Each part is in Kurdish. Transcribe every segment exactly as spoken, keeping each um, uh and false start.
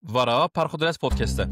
Vara Parxodres Podcast e.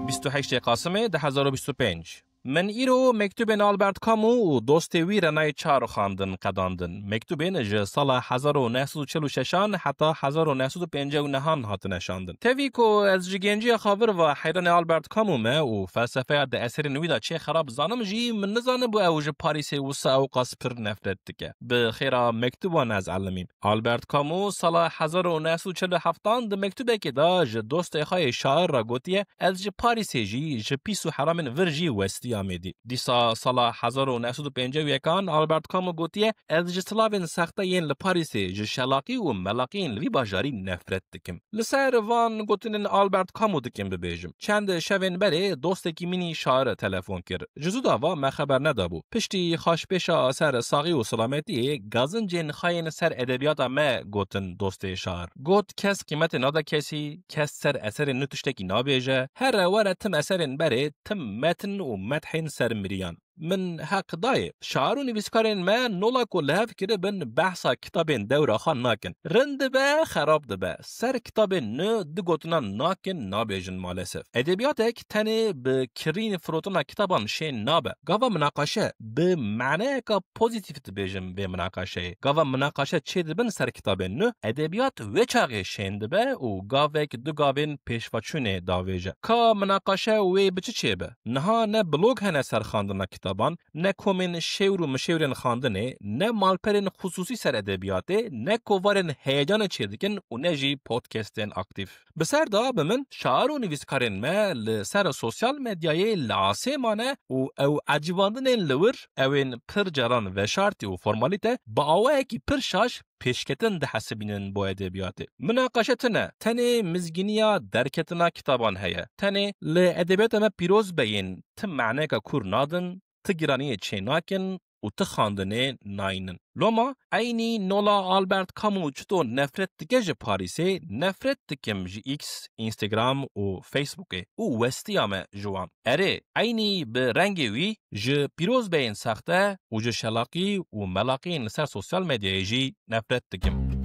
Bîst û heştê Qasimê du hezar û bîst û pênc. Min îro mektubên Albert Camus û dostê wî René Char xwendin, qedandin. Mektubên ji sala hezar û neh sed û çil û şeşan heta hezar û neh sed û pêncî û nehan hatine şandin. Tevî ku ez ji genciya xwe vir ve heyranê Albert Camus me û felsefeya di eserên wî de çê xerab zanim jî, min nizanibû ew ji Parîsê wisa ewqas pir nefret dike. Bi xêra mektuban ez elimîm. Albert Camus sala hezar û neh sed û çil û heftan di mektubekê de ji dostê xwe yê şair re gotiye, "Ez ji Parîsê jî, ji pîs û heramên vir jî westiyam êdî." Dîsa sala hezar û neh sed û pêncî û yekan Albert Camus gotiye, "Ez ji silavên sexte yên li Parîsê, ji şelaqî û melaqiyên li vî bajarî nefret dikim." Li ser van gotinên Albert Camus dikim bibêjim. Çend şevên berê dostekî min î şair telefon kir. Ji zû de va me xeber nedabû. Piştî xaşpêşa ser saxî û selametiyê, gazincên xayên ser edebiyata me gotin dostê şair. Got, "Kes qîmetê nade kesî, kes ser eserên nû tiştekî nabêje. Here were tim eserên berê, tim metn û methên ser miriyan." Min heq dayê. Şair û nivîskarên me nola ku li hev kiribin behsa kitabên dewra xwe nakin. Rind dibe, xerab dibe. Ser kitabên nû du gotinan nakin, nabêjin malesef. Edebiyatek tenê bi kirîn firotina kitaban şên nabe. Gava minaqaşe bi maneyeka pozîtîf dibêjin vê minaqaşeyê. Gava minaqaşe çê dibin ser kitabên nû, edebiyat wê çaxê şên dibe û gavek du gavên pêşveçûnê davêje. Ka minaqaşe wê bi çi çêbe? Niha ne blog hene ser xandina kitaban, ne komên şêwr û mişêwrên xandinê, ne malperên xisûsî ser edebiyatê, ne kovarên heyecanê çêdikin û ne jî podcastên aktîf. Bi ser de bi min, şair û nivîskarên me li ser sosyal medyayê li asê mane û ew ecibandinên li wir, ewên pir caran veşartî û formalîte, bi awayekî pir şaş pêşketin dihesibînin bo edebiyatê. Minaqaşe tune, tenê mizgîniya derketina kitaban heye. Tenê li edebiyata me pîroz beyên, ti maneka kûr nadin, ti giraniyê çê nakin û ti xandinê naynin. Loma, eynî nola Albert Camus çito nefret dike ji Parîsê, nefret dikim ji X, Instagram û Facebookê û westiya me ji wan. Erê, eynî bi rengê wî ji pîrozbeyên sexte û ji şelaqî û melaqiyên li ser sosyal medyayê jî nefret dikim.